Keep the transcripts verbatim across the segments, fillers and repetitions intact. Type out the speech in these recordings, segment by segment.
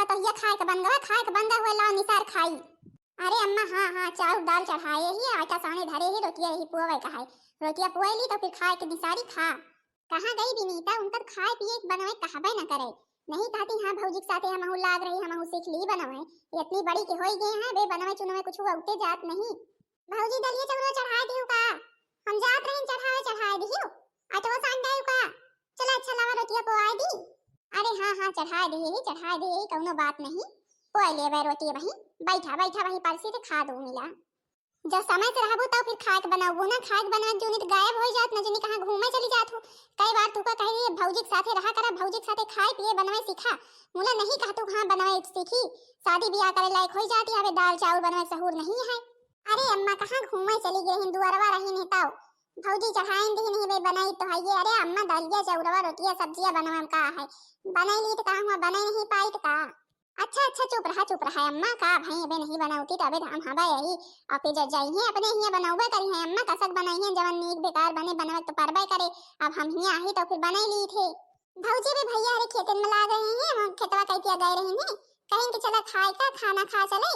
पतोहिया, खाए के बन गवा, खाए के बन गवा, लाओ निसार खाई। अरे अम्मा, हाँ, हाँ, चाउर दाल चढ़ाए ही, आटा साने धरे ही, रोटिया ही पुआवे का है। रोटिया पुआई ली तो फिर खाए के निसारी खा। कहाँ गई बिनीता, उनकर खाए पिए के बनवे कहबे न करे। नहीं कहती, हाँ, भौजी के साथे हमहू लाग रही, हमहू सीख ली बनवे। इतनी बड़ी के होई गए हैं, बे बनवे चुनवे कुछ अउते जात नहीं। भौजी, दलिया चौरा चढ़ाए दिहु का? हम जात रही चढ़ावे, चढ़ाए दिहु। आटवा सान गए का? चला, अच्छा लावा, रोटिया पोआए दी। अरे हाँ, हाँ, चढ़ाए दे ही, चढ़ाए दे ही, कौनो बात नहीं। पोए लेबे रोटी वहीं, बैठा, बैठा वहीं परसी ते खा दू मिला। जब समय से रहबू तब फिर खाए के बनाबू ना, खाए के बनाए जूनी तो गायब हो जात ना, जूनी कहाँ घूमे चली जात हो। कई बार तू का कही भौजी के साथे रहा करा, भौजी के साथे खाए पिए बनवे सीखा। मुला नहीं कहा तू कहाँ बनवे सीखी, शादी ब्याह करे लायक हो जाती, अबे दाल चाउर बनवे सहूर नहीं है। अरे अम्मा, कहाँ घूमे चली गई हैं, दुआरवा रही नहीं तब। भौजी चढ़ाइन दी नहीं बे, बनाई तो है ये। अरे अम्मा, दलिया चौरवा रोटिया सब्जिया बनवे में का है, बनाई ली तो कहाँ हुआ, बनाई नहीं पाई तो का। अच्छा, अच्छा, चुप रहा, चुप रहा अम्मा, का भाई अबे नहीं बनावती तो अबे हम हबे यही, और फिर जब जाई हैं अपने हियाँ बनावे करी हैं अम्मा, कसक बनाई हैं, जवन नीक बेकार बने बनवे तो परबे करे। अब हम हियाँ आई तो फिर बनाई ली थे। भौजी भी भैया हरे खेतन में लाग रहे हैं, हम खेतवा कई पिया गए रहे हैं, कहें कि चला खाए का खाना खा चले,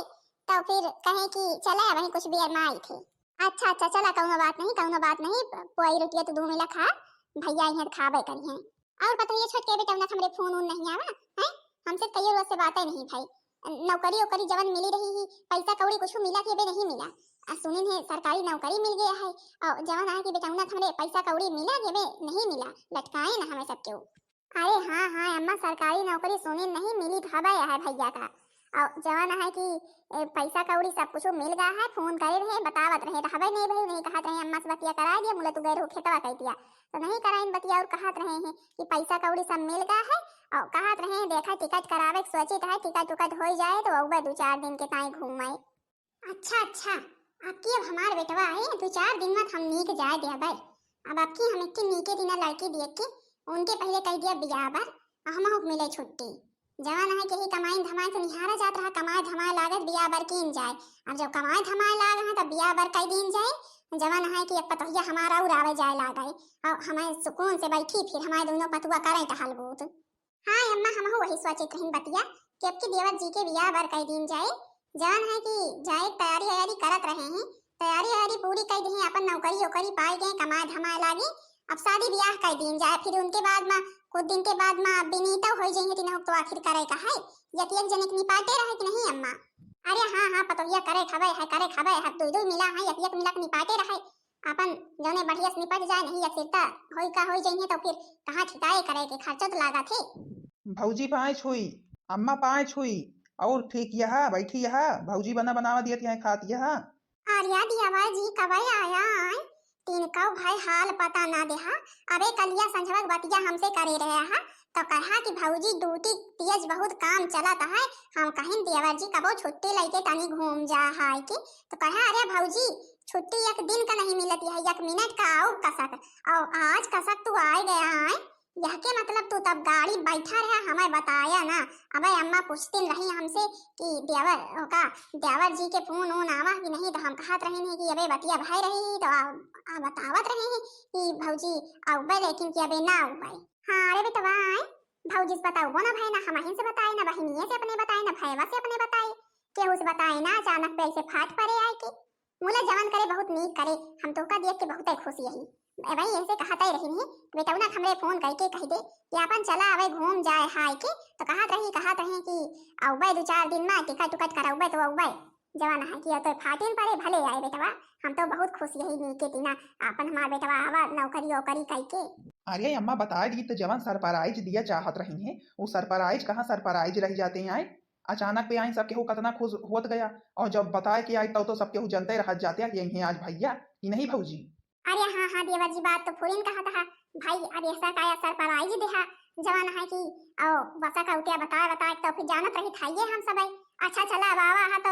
तो फिर कहें कि चले अब कुछ बियर में आई थे। अच्छा, अच्छा, चला, कौनो बात नहीं, कौनो बात नहीं, पोई रोटिया तो दू मिला खा, भैया यहाँ खाबे करी हैं। और पतोहिया छोटके बेटौना हमरे फोन उन नहीं आवा, हैं? हमसे कई रोज से बातें नहीं भाई। नौकरी ओकरी जवन मिली रही ही, पैसा कौड़ी कुछ मिला के बे नहीं मिला। आ सुनिन है सरकारी नौकरी मिल गया है, और जवन आए कि बेटौना हमरे पैसा कौड़ी मिला के बे नहीं मिला, लटकाए ना हमें सबके। अरे हाँ, हाँ, अम्मा, सरकारी नौकरी सुनिन नहीं मिली तो हबे है भैया का। और जवन है कि, ए, पैसा कौड़ी सब कुछ मिल गया है, फोन करे रहे, बतावत रहे, तो हबे नहीं भाई, नहीं कहत रहे, अम्मा से बतिया करा दिया, मुला तू गए रहो खेतवा कह दिया, तो नहीं कराइन बतिया, और कहत रहे हैं कि पैसा कौड़ी सब मिल गया है, और कहत रहे हैं, देखा टिकट करावे के सोचित है, टिकट उकट हो जाए तो अउबे दू चार दिन के ताई घूमे। अच्छा, अच्छा, अबकी अब हमार बेटवा आए, दू चार दिन में हम नीक जाए देबे। अब अबकी हम एक नीके दिना लड़की देख के उनके पहले कह दिया बियाह बर, आ हमहू के मिले छुट्टी। जवन है कि ही कमाई धमाई से निहारा जात रहा, कमाए धमाए लागत बियाह बर कीन जाए। अब जब कमाए धमाए लाग है तब बियाह बर कह दीन जाए। जवन है कि अब पतोहिया हमारा और आवे जाए लागे, और हमें सुकून से बैठी फिर हमारे दोनों पतुआ करें टहल बूत। हाँ अम्मा, हमहू वही सोचित रहिन बतिया कि अबकी देवर जी के बियाह बर कह दीन जाए। जवन है कि जाए के तैयारी वैयारी करत रहे हैं, तैयारी वैयारी पूरी कह दी, अपन नौकरी ओकरी पाए गए, कमाए धमाए लागे, अब शादी बियाह कह दीन जाए। फिर उनके बाद में, कुछ दिन के बाद में बिनीता हो जाइए, तीनों तो आखिर करे का है, एक एक जने के निपाटे रहे कि नहीं अम्मा? अरे हाँ, हाँ, पतोहिया करे खबे है, करे खबे है, दो दो मिला है, एक एक मिला के निपाटे रहे। अपन जौने बढ़िया से निपट जाए, नहीं असिरता होई का होई जइहे तो फिर कहाँ ठिकाए करे के खर्चा तो लागत है। भौजी पाँय छुई, अम्मा पाँय छुई, और ठीक यहा बैठी यहा, भौजी बना बनावा दियत यहा खात यहा। अरे दियावर जी कबे आया आए, तीन कौ भाई हाल पता ना देहा। अबे कलिया संझवा के बतिया हमसे करे रहे हा, तो कहा कि भौजी ड्यूटी तेज बहुत काम चलत है, हम कहिन देवर जी कबो छुट्टी लेके तनी घूम जा है कि, तो कहा अरे भौजी छुट्टी एक दिन का नहीं मिलत है, एक मिनट का आउब कसक, और आज कसक तू आए गया है, यह के मतलब तू तब गाड़ी बैठा रहा, हमें बताया ना। अबे अम्मा पूछतिन रही हमसे कि देवर, ओका, देवर जी के फोन ओन आवा कि नहीं, तो हम कहत रहे नहीं कि अबे बतिया भाई रही तो आ, आ बतावत रहे हैं कि भौजी आउबे, लेकिन कि अबे ना आउबे। हाँ रे बेटवा, आए भौजी से बताउबो ना भाई, ना हमहिन से बताए, ना बहिनिये से अपने बताए, ना भैया से अपने बताए, केहू से बताए ना, अचानक पे ऐसे फाट पड़े आए के। मुला जवन करे बहुत नीक करे, हम तोहका देख के बहुते खुश यही। ए भाई, ऐसे कहत ही रही नहीं, बेटौना हमरे फोन करके कह दे कि अपन चला आवे घूम जाए हाय के, तो कहत रही, कहत रही कि आउबे दो चार दिन में, टिकट उकट कराउबे तो आउबे। जवन है कि तो फाटिन पड़े भले आए बेटवा, हम तो बहुत खुश यही नीके दिना, अपन हमार बेटवा आवा नौकरी ओकरी करके। अरे अम्मा, बताए दी तो जवन सरप्राइज दिया चाहत रही है, वो सरप्राइज कहाँ सरप्राइज रह जाते हैं आए। अचानक पे आई, सब केहू कतना खुश होत गया, और जब बताए के आई तब तो सब केहू जनते रहत जाते कि यही आज भैया कि नहीं भौजी। अरे हाँ, हाँ देवर जी, बात तो फुरिन कहा था भाई, अब ऐसा का सरप्राइज देहा, जवन है कि, और वसा का उतिया बताए बताए तो फिर जानत रही था ये हम सब। अच्छा चला अब आवा है तो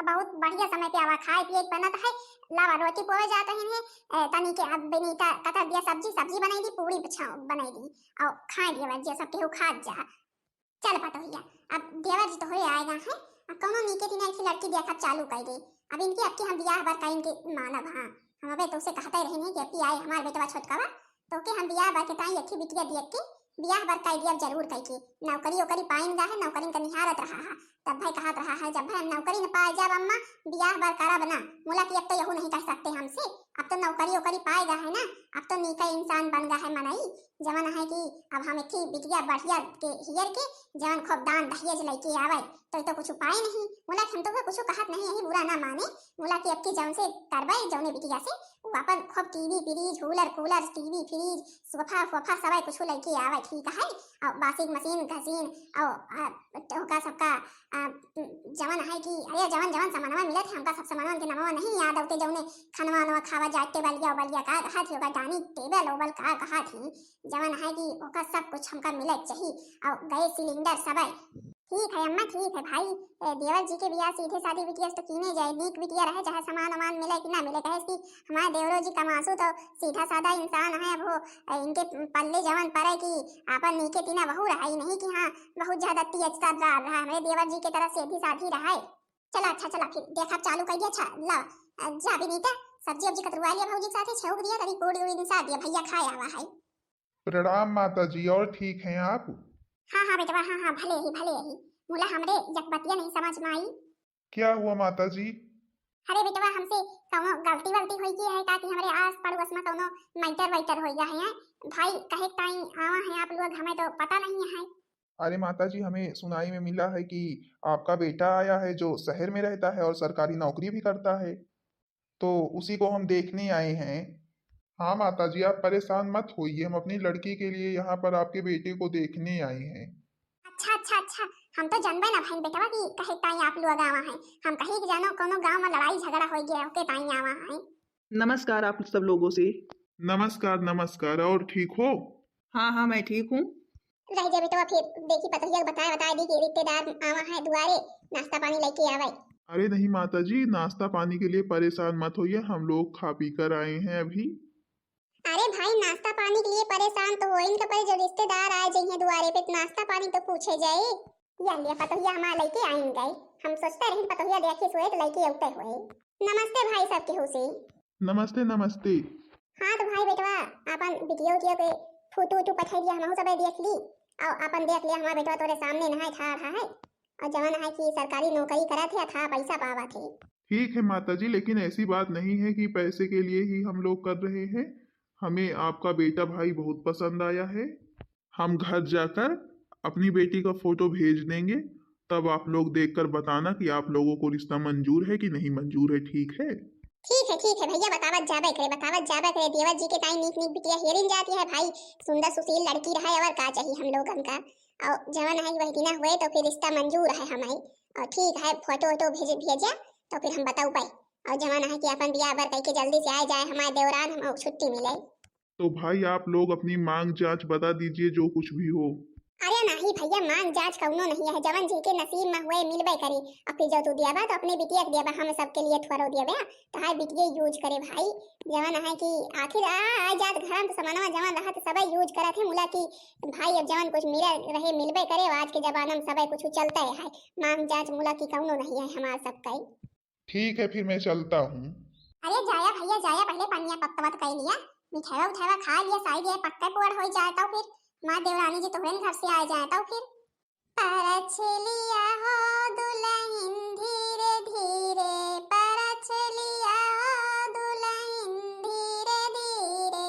बहुत बढ़िया समय पे आवा, खाए पिए के बनत है, लावा रोटी पोवे जात रही है, ए, तनी के अब बिनीता कतर दिया सब्जी, सब्जी बनाई दी, पूरी बनाई दी, और खाए देवर जी सब केहू खात जा। चल पतोहिया, अब देवर जी तोहरे आएगा है, अब कौनो नीके दिना एक लड़की देखब चालू कर दे। अब इनकी, अब की हम बियाह बर का इनके मानब, हाँ। हम अबे तोसे कहते रहे नहीं कि अब की आए हमार बेटवा छोटकवा, तो के हम बियाह बर के ताई अच्छी बिटिया देख के बियाह बर कइ दिया जरूर कइ के। नौकरी ओकरी पाइन गा है, नौकरी का निहारत रहा है, तब भाई कहत रहा है, जब भाई हम नौकरी न पाए जाब अम्मा, बियाह बर करब ना। मुला कि अब तो यहू नहीं कह सकते हमसे, अब तो नौकरी ओकरी पाए गा है ना, अब तो नीका इंसान बन गा है मनई, जवन है कि अब हम एक ही बिटिया बढ़िया के हियर के, जवन खूब दान दहेज लइके आवे, तो, तो कुछ उपाय नहीं। मुला कि हम तो कुछ कहत नहीं, यही बुरा ना माने। मुला कि अब की जौन से करबे, जौने बिटिया से, वो अपन खूब टीवी फ्रिज, कूलर कूलर, टीवी फ्रिज, सोफा फोफा, सबे कुछ लइके आवे, ठीक है। और वाशिंग मशीन, घसीन, और, आ, ओका सबका, आ, जवन है कि, अरे, जवन जवन सामानवा मिलत है, हमका सब सामानवन के नामवा नहीं याद आवते, जौने खानवा वानवा खावा जाए, टेबलिया उबलिया का कहा थी, ओका डाइनिंग टेबल ओबल का कहा थी, जवन है कि ओका सब कुछ हमका मिले चाहिए, और गैस सिलेंडर सबे। ठीक है अम्मा, ठीक है भाई। ए, देवर जी के बियाह सीधे सादी बिटिया से तो कीने जाए, नीक बिटिया रहे, चाहे सामान वामान मिले कि ना मिले, कहे कि हमारे देवरो जी कमासू तो सीधा सादा इंसान है। अब वो, ए, इनके पल्ले जवन पड़े कि आपन नीके तीना बहू रहे, नहीं कि हाँ, बहुत ज्यादा तेज तर्रार रहा, हमारे देवर जी के तरह सीधी सादी रहे। चला, अच्छा, चला, फिर देखा चालू कर दिया। अच्छा, ला, अ, जा विनीता, सब्जी उब्जी कतरुआ लिया भौजी के साथे, छौंक दिया, तनी कोड़ी उड़ी निसार दिया, भैया खाए आवा है। प्रणाम माता जी, और ठीक हैं आप? हाँ, हाँ बेटवा, हाँ, हाँ, भले ही, भले ही। मुला हमरे यक बतिया नहीं समझ में आई। क्या हुआ माता जी? अरे बेटवा, हमसे कौनो गलती वलती होई गई है का कि हमरे आस पड़ोस में कौनो मैटर वैटर होई गया है? भाई, कहे ताई आवा है आप लोग, हमें तो पता नहीं है। अरे माता जी, हमें सुनाई में मिला है कि आपका बेटा आया है जो शहर में रहता है और सरकारी नौकरी भी करता है, तो उसी को हम देखने आए हैं। हाँ माता जी, आप परेशान मत होइए, हम अपनी लड़की के लिए यहाँ पर आपके बेटे को देखने आए हैं। अच्छा, अच्छा, अच्छा, हम तो जानबे ना भइन बेटवा कि कहे ताई आप लोग आवा हैं। हम कहीं कि जानो कोनो गांव में लड़ाई झगड़ा हो गया, ओके ताई आवा हैं। नमस्कार आप सब लोगों से। नमस्कार, नमस्कार, और ठीक हो? हाँ, हाँ, मैं ठीक हूँ। रह जा बेटवा, फिर देखी पतोहिया के बताए, बताए दी कि रिश्तेदार आवा है दुआरे, नाश्ता पानी लेके आवे। अरे नहीं माता जी, नाश्ता पानी के लिए परेशान मत होइए, हम लोग खा पी कर आए हैं अभी। अरे भाई, नाश्ता पानी के लिए परेशान तो होइन का परे, जो रिश्तेदार आए जइहें दुआरे पे, तो नाश्ता पानी तो पूछे जाए। या लिया पतोहिया हमार लेके आइन गए, हम सोचते रही पतोहिया देखी सोए तो लेके औते होए। नमस्ते भाई सब केहू से। नमस्ते, नमस्ते। हाँ तो भाई बेटवा, अपन बिटिया उटिया के फोटो उटो पठाई दिया, हमहू सबे देख ली। और अपन देख लिया, हमार बेटवा तोरे सामने नहाए ठाड़ है, और जवन है कि सरकारी नौकरी करत है, अथाह पैसा पावत है। ठीक है माता जी, लेकिन ऐसी बात नहीं है कि पैसे के लिए ही हम लोग कर रहे हैं। हमें आपका बेटा भाई बहुत पसंद आया है। हम घर जाकर अपनी बेटी का फोटो भेज देंगे, तब आप लोग देखकर बताना कि आप लोगों को रिश्ता मंजूर है कि नहीं मंजूर है, ठीक है? ठीक है, ठीक है भैया, बतावत जाबे करे, बतावत जाबे करे। देवर जी के ताई नीक नीक बिटिया हेरिन जाती है भाई, सुंदर सुशील लड़की रहे, और का चाहिए हम लोगन का। और जवन है वही दिना हुए तो फिर रिश्ता मंजूर है हमारी। और ठीक है, फोटो वोटो भेज, भेजा तो फिर हम बताऊ पाए। और जवन है कि अपन बियाह बर कह के जल्दी से आए जाए हमारे देवरान, हम छुट्टी मिले। तो भाई, आप लोग अपनी मांग जांच बता दीजिए, जो कुछ भी हो। अरे नाही भैया, मांग जांच कौनो नहीं है, जवन जिनके नसीब में हुए मिलबे करे। और फिर जो तू दिया बा तो अपने बिटिया के दिया बा, हम सबके लिए थोड़ो दिया बा। तो हाय बिटिया यूज करे भाई, जवन है कि आखिर आ, आ जात घर में तो सामानवा जवन रहा तो सबे यूज करत है, मुला कि भाई अब जवन कुछ मिले रहे मिलबे करे, आज के जमाना में सबे कुछ चलते है। मांग जांच मुला कि कौनो नहीं है हमार सबका। ठीक है, फिर मैं चलता हूँ। अरे जाया भैया जाया, पहले पनिया पत्तवत कर लिया, मिठावा उठावा खा लिया, साई दिया पक्का पुअर हो जाए तो फिर माँ देवरानी जी तोहरे घर से आ जाए तो फिर। परछलिया हो दुलहिन धीरे धीरे, परछलिया हो दुलहिन धीरे धीरे,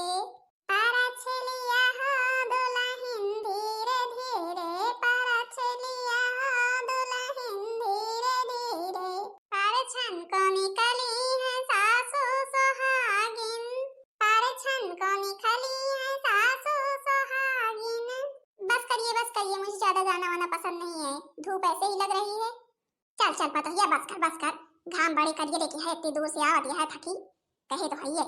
परछलिया हो दुलहिन धीरे धीरे, परछलिया हो दुलहिन धीरे धीरे। परछन को निकली है सासू सोहागिन, परछन को निकली है सासू सोहागिन। बस करिए, बस करिए, मुझे ज्यादा गाना वाना पसंद नहीं है, धूप ऐसे ही लग रही है। चल, चल पतोहिया, बस कर, बस कर, घाम बड़ी करिए लेके है, इतनी दूर से आवत यह थकी, कहे तो हइये,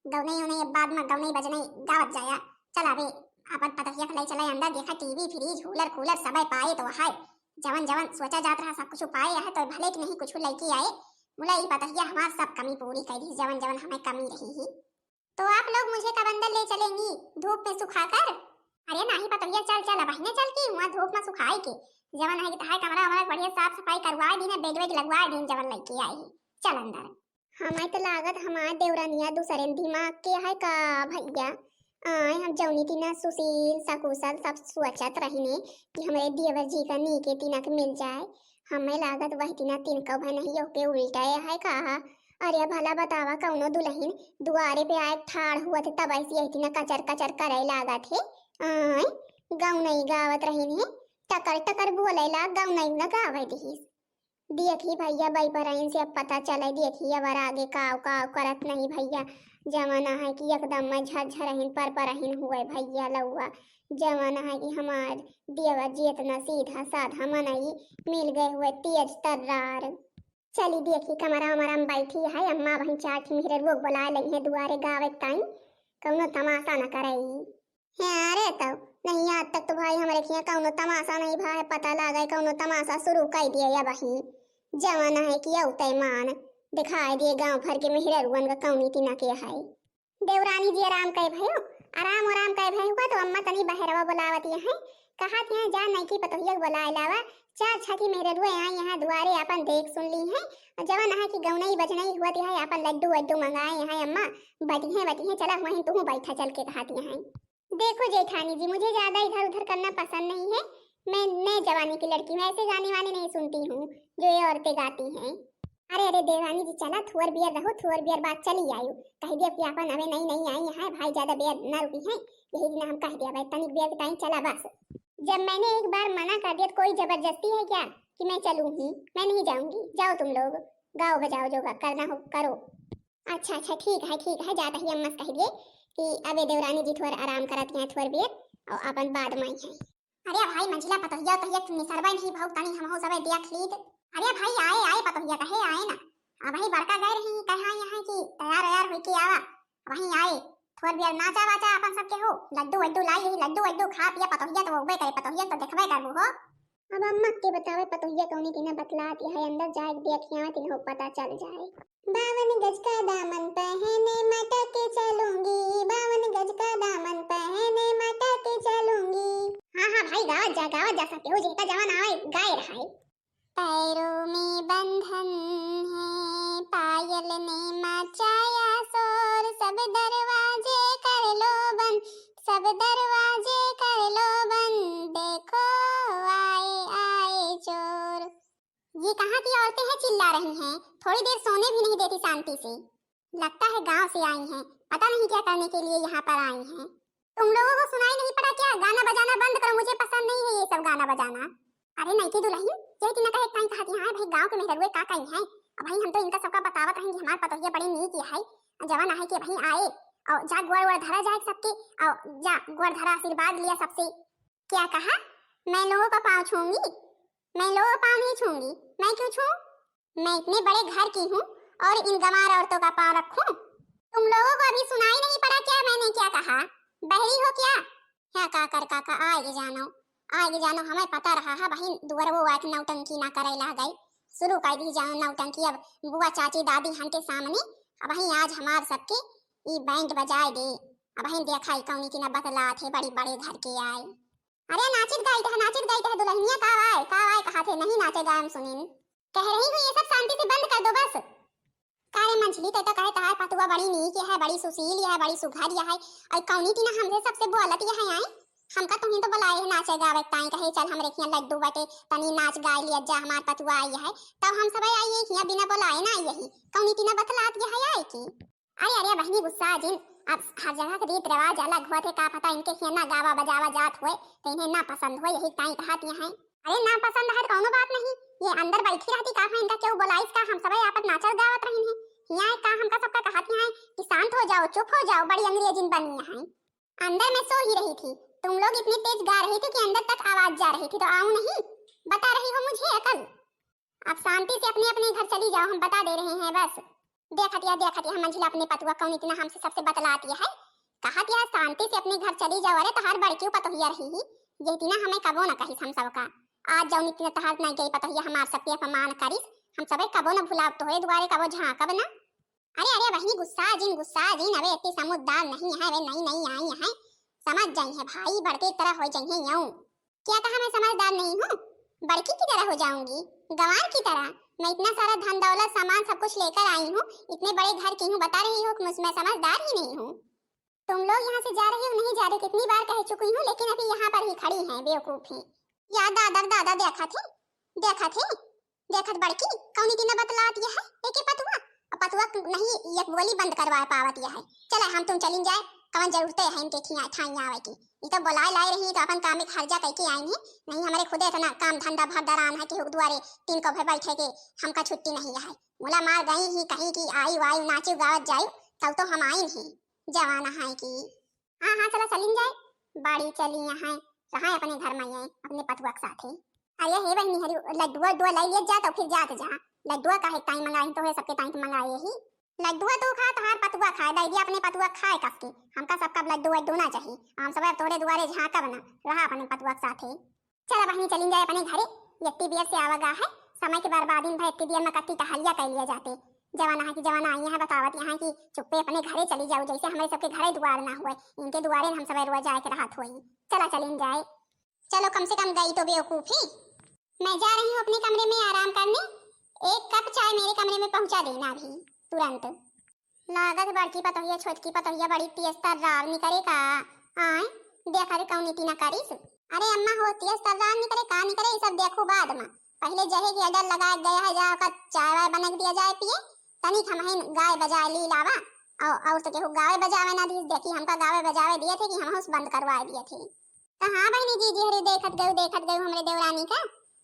गौनई उनई बाद में गौनई बजनई गावत जाया। चल अबे, अपन पतोहिया के लई चले अंदर, देखा टीवी, फ्रिज, कूलर, कूलर सबे पाए तो है, जवन जवन सोचा जात रहा सब कुछ पाए है, तो भले कि नहीं कुछ लेके आए, मुला ई पतोहिया हमार सब कमी पूरी कर दी, जवन जवन हमें कमी रही ही। तो आप लोग मुझे कब अंदर ले चलेंगी धूप में सुखाकर? अरे नाही पतोहिया, चल चल, अब अहिने चल की हुआ धूप में सुखाए के, जवन है कि तहार कमरा वमरा बढ़िया साफ सफाई करवाए दीन, बेड वेड लगवाए दीन, जवन लेके आई, चल अंदर। हमें तो लागत हमार देवरनिया दूसरे दिमाग के है का भैया, आए हम जौनी तिना सुशील सकुशल सब सोचत रहिने कि हमरे देवर जी का नीके तिनक मिल जाए। हमें लागत वही तिना तिनका भा नहीं, ओके उल्टा है कहा। अरे भला बतावा, कौनो दुलहिन दुआरे पे आए ठाड़ हुआ थे, तब ऐसी यही तिना कचर कचर करे लागत है। आए गौनई गावत रहिन है, टकर टकर बोले लाग, गौनई न गावे दिहिस। देखी भैया, बइपराइन से अब पता चले, देखी अब आगे काव काव करत नहीं भैया। जमाना है कि एकदम में झरझरहिन परपरहिन हुए भैया लउआ। जमाना है कि हमार देवर जी इतना सीधा साधा मनई मिल गए हुए तेज तर्रार। चली देखी कमरा उमरा में बैठी है अम्मा, बहन चार ठे मेहररुआ बुलाए लई है दुआरे गावे ताई, कौनो तमाशा न करई। हाँ रे, तब नहीं, आज तक तो भाई हमरे खिया कौनो तमाशा नहीं भा है, पता लागे कौनो तमाशा शुरू कर दिए या बही। जवान है कि औते मान दिखाई दिए गांव भर के मेहररुअन का कौनी तिना के है। देवरानी जी आराम करे भयो, आराम आराम करे भयो का तो अम्मा तनी बहरवा बुलावत है, कहा कि जा नईकी पतोहिया के बुलाए लावा, चार छठी मेहररुए आई यहाँ दुआरे अपन देख सुन ली है। और जवन है कि गौनई बजनई हुआ है अपन लड्डू वड्डू मंगाए हैं अम्मा, बटिहे बटिहे चला वहीं तुहू बैठा चल के कहा है। देखो जेठानी जी, मुझे ज्यादा इधर उधर करना पसंद नहीं है। मैं नए जमाने की लड़की हूँ, ऐसे गाने वाने नहीं सुनती हूँ जो ये औरतें गाती हैं। अरे अरे देवरानी जी, चला थोर बियर रहो, थोर बियर बाद चली आयु। कह दिया कि अपन अबे नई नई आई है भाई, ज्यादा बियर ना रुकी है, यही दिन हम कह दिया भाई तनिक बियर के टाइम चला बस। जब मैंने एक बार मना कर दिया तो कोई जबरदस्ती है क्या कि मैं चलूंगी? मैं नहीं जाऊंगी, जाओ तुम लोग, गाओ बजाओ जो करना हो करो। अच्छा अच्छा, ठीक है ठीक है, जात ही अम्मा से कह दिए कि अबे देवरानी जी थोर आराम करत हैं थोर बियर और अपन बाद में आई है। अरे भाई मंझिला पतोहिया उतोहिया के निसरबे नहीं भौ, तनी हमहू सबे देख लीत। अरे भाई आए आए पतोहिया कहे आए ना, अबही बड़का गए रही कहे आई है कि तैयार वैयार होके आवा, वहीं आए थोर बियर नाचा वाचा अपन सबके हो, लड्डू वड्डू लाई यही लड्डू वड्डू खा पिया, पतोहिया तो होबे करे, पतोहिया तो देखबे करबू हो। अब अम्मा के बतावे पतोहिया कौनी तिना बतलात है, अंदर जाए के देखिया तिन्हो पता चल जाए। बावन गज का दामन पहने मटक के चलूंगी, बावन गज का दामन पहने मटक के चलूंगी। हाँ हाँ भाई गावत जा गावत जा, सब केहू जेका जवान आवे गाए रहा है। पैरों में बंधन है, पायल ने मचाया शोर, सब दरवाजे कर लो बंद, सब दरवाजे कर लो बंद, देखो आए आए चोर। ये कहाँ की औरतें हैं चिल्ला रही हैं, थोड़ी देर सोने भी नहीं देती शांति से। लगता है गांव से आई हैं, पता नहीं क्या करने के लिए यहाँ पर आई हैं। तुम लोगों को सुनाई नहीं पड़ा क्या? गाना बजाना बंद करो, मुझे पसंद नहीं है ये सब गाना बजाना। अरे नईकी दुलहिन, ये कि न कहे काई कहती हैं भाई, गांव के मेहररुए का कही हैं? अब भाई हम तो इनका सबका बतावत रहेंगे, हमार पतोहिया बड़ी नीक है, जवान है कि भाई आए और जा गोड़ वोड़ धरा जाए सबके, और जा गोड़ धरा आशीर्वाद लिया सबसे। क्या कहा? मैं लोगों का पाँव छूऊंगी? मैं लोगों का पाँव नहीं छूऊंगी। मैं क्यों छूऊं? मैं इतने बड़े घर की हूँ और इन गंवार औरतों का पाँव रखूं? तुम लोगों को अभी सुनाई नहीं पड़ा क्या मैंने क्या कहा? बहरी हो क्या? क्या का कर काका आगे जानो, आगे जानो, हमें पता रहा है बहिन दुअरवो आके नौटंकी ना करे ला गई, शुरू कर दी जानो नौटंकी। अब बुआ चाची दादी हन के सामने अब वहीं आज हमार सबके ई बैंड बजाए दे। अब वहीं देखा ई कौनी की ना बतलात है बड़ी बड़े घर के आए। अरे नाचित गाइत है, नाचित गाइत है दुलहिनिया, का आए, का आए कहा थे, नहीं नाचे गाए हम सुनिन। कह रही हूँ ये सब शांति से बंद कर दो बस। का रे मंझली, ते तो कहे तहार पतुआ बड़ी नीक है, बड़ी सुशील है, बड़ी सुघर है, और कौनी ती ना हमसे सबसे बोलत है आई? हमका तुहीं तो बुलाए है नाचे गावे ताई, कहे चल हमरे खिया लड्डू बटे, तनी नाच गाए लिया जा, हमार पतुआ आई है, तब हम सब आई है खिया बिना बुलाए ना आई यही, कौनी ती ना बतलात है आई की? अरे अरे बहिनी गुस्सा जिन, अब हर जगह के रीत रिवाज अलग होत है, का पता इनके खिया ना गावा बजावा जात होए तो इन्हें ना पसंद होए, यही ताई कहत यहाँ है। अरे ना पसंद है तो कौनो बात नहीं, ये अंदर बैठी रहती का है, इनका क्यों बुलाइस का, हम सबे आपन नाचत गावत रहिन है। हिया का हमका सबका कहत यहाँ है कि शांत हो जाओ, चुप हो जाओ, बड़ी अंग्रेजिन बनी यहाँ। अंदर मैं सो ही रही थी, तुम लोग इतनी तेज गा रही थी कि अंदर तक आवाज जा रही थी, तो आऊं नहीं? बता रही हो मुझे अकल। आप शांति से अपने अपने घर चली जाओ, हम बता दे रहे हैं बस। देखत या, देखत या, मंझिला अपने पतुआ कौन इतना हमसे सबसे बतलात या है। कहत या शांति से अपने घर चली जाओ। अरे तहार बड़की पतोहिया रही ही, ये इतना हमें कबो न कहिस हम सबका। आज जौन इतना तहार नहीं गई पतोहिया हमार सबके अपमान करिस, हम सबे कबो न भुलाब, तोहरे दुआरे कबो झांकब ना। अरे अरे बहिनी गुस्सा जिन, गुस्सा जिन, अबे इतनी समझदार नहीं है, अबे नई नई आई है, समझ जाई है भाई, बड़के तरह हो जाई है यूं। क्या कहा मैं समझदार नहीं हूँ? बड़की की तरह हो जाऊंगी, गंवार की तरह। मैं इतना सारा धन दौलत सामान सब कुछ लेकर आई हूँ, इतने बड़े घर की हूँ, बता रही हो कि मुझ-, मैं समझदार ही नहीं हूँ। तुम लोग यहाँ से जा रहे हो, नहीं जा रहे, कितनी बार कह चुकी हूँ, लेकिन अभी यहाँ पर ही खड़ी हैं बेवकूफ ही। या दादा दादा, देखत ही, देखत ही, देखत बड़की, कौनी दिन बतलात यह है, एके पतुआ, और पतुआ क-, नहीं, एक बोली बंद करवा पावत यह है। चला हम तुम चलिन जाए, कवन जरूरत है इनके ठिया ठाई आवे की। ये तो बुलाए लाए रही तो अपन काम में हर्जा कह के आई नहीं, नहीं हमारे खुदे इतना काम धंधा भर दरान है कि हुक दुआरे तीन कौवे बैठे के हमका छुट्टी नहीं है। मुला मार गई ही कहीं की आई वाई नाची गावत जाई, तब तो हम आई ही। जवाना है कि हाँ, हाँ, चला चलिन जाए। बाड़ी चली यहाँ, कहाँ अपने घर में आई, अपने पतुआ के साथे। अरे हे बहिनी हरी, लड्डुआ उड्डुआ लाई ले जा तो फिर जात जा। लड्डुआ काहे ताई मंगाई तो है, सबके ताई तो मंगाए ही। लड्डुआ तू खा, तोहार पतुआ खाए, लाई दिया अपने पतुआ खाए कस के। हमका सबका लड्डू वड्डू ना चाहिए, हम सब अब तोरे दुआरे झाँकब ना, रहा अपने पतुआ के साथे। चला बहिनी चलिन जाए अपने घरे, इतनी देर से आवा गा है, समय के बर्बादी में भाई इतनी देर में कत्ती टहलिया कर लिया जाते। जवाना है कि जवाना आई है बतावत यहाँ कि चुप्पे अपने घरे चली जाओ, जैसे हमारे सबके घरे दुआर ना हुए, इनके दुआरे हम सब रोज जाए के रहत हुई। चला चलिन जाए। चलो कम से कम गई तो बेवकूफ ही। मैं जा रही हूँ अपने कमरे में आराम करने, एक कप चाय मेरे कमरे में पहुँचा देना अभी तुरंत। लागत बड़की पतोहिया छोटकी पतोहिया बड़ी तेज तर्रार निकरे का। आय, देखा रे कौन नीति न करिस। अरे अम्मा हो, तेज तर्रार निकरे का निकरे, ये सब देखू बाद में। पहले जहे के order लगाए गया है, जा ओकर चाय वाय बना के दिया जाए पिए, तनिक हमहिन गाय बजाए ली लावा। और, और तो केहू गावे बजावे ना दीस, देखी हमका गावे बजावे दिए थे कि हमहू से बंद करवाए दिए थे। तो हाँ बहिनी जीजी हरी, देखत गयू, देखत गयू हमरे देवरानी का।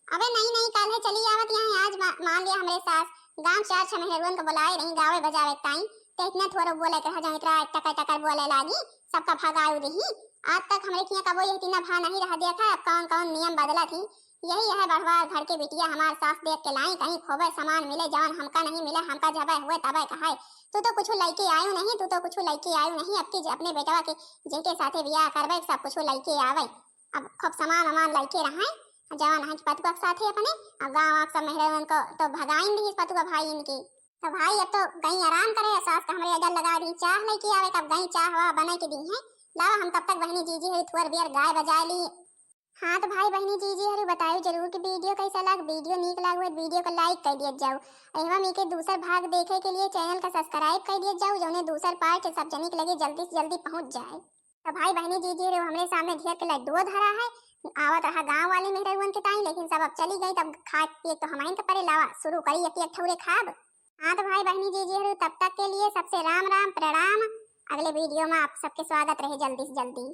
अबे नहीं, नहीं, काल्हे चली आवत यहाँ, आज मा-, मान लिया हमरे सास, गाँव चार छह मेहरुअन के बुलाए रही गावे बजावे ताई, ते इतना थोड़ा बोले के रह जाओ, इतना टकर टकर बोले लागी, सबका भगाऊ रही। आज तक हमरे किया कबो ये इतना भा नहीं रहा देखा, अब कौन कौन नियम बदलत ही। यही है बढ़वार घर के बिटिया, हमार सास देख के लाई, कहीं खोबे सामान मिले, जवन हमका नहीं मिले, हमका जबे हुए तबे कहाए, तू तो कुछ लइके आयू नहीं, तू तो कुछ लइके आयू नहीं, अब की जे अपने बेटवा के जेके साथे बियाह करबे, सब कुछ लइके आवे। अब खूब सामान वामान लइके रहे, जवन है पतुआ के साथे अपने, अब गाँव आग सब मेहरे उनको तो भगाइन रही पतुआ भाई इनके। तो भाई अब तो गई आराम करे, सास का हमरे order लगा दी, चाह लइके आवे, कब गई चाह वा बना के दी है, लावा हम तब तक बहिनी जीजी हुई थोर बियर गाय बजा ली। हाँ तो भाई बहिनी जीजी हरी बतायो जरूर कि video कैसा लाग, video नीक लाग हुए video को like कर दिया जाओ। एवं एके दूसर भाग देखे के लिए channel का subscribe कर दिया जाओ, जौने दूसर part सब जनिक लगे जल्दी से जल्दी पहुँच जाए। तो भाई बहिनी जीजी हरी हमरे सामने ढेर के लड्डुओ धरा है, आवत रहा गाँव वाली मेहरुअन के ताई, लेकिन सब अब चली गई, तब खाए पिए तो हमाइन के परे, लावा शुरू करी एक एक ठौरे खाब। हाँ तो भाई बहिनी जीजी हरी तब तक के लिए सबसे राम राम प्रणाम, अगले video में आप सबके स्वागत रहे जल्दी से जल्दी।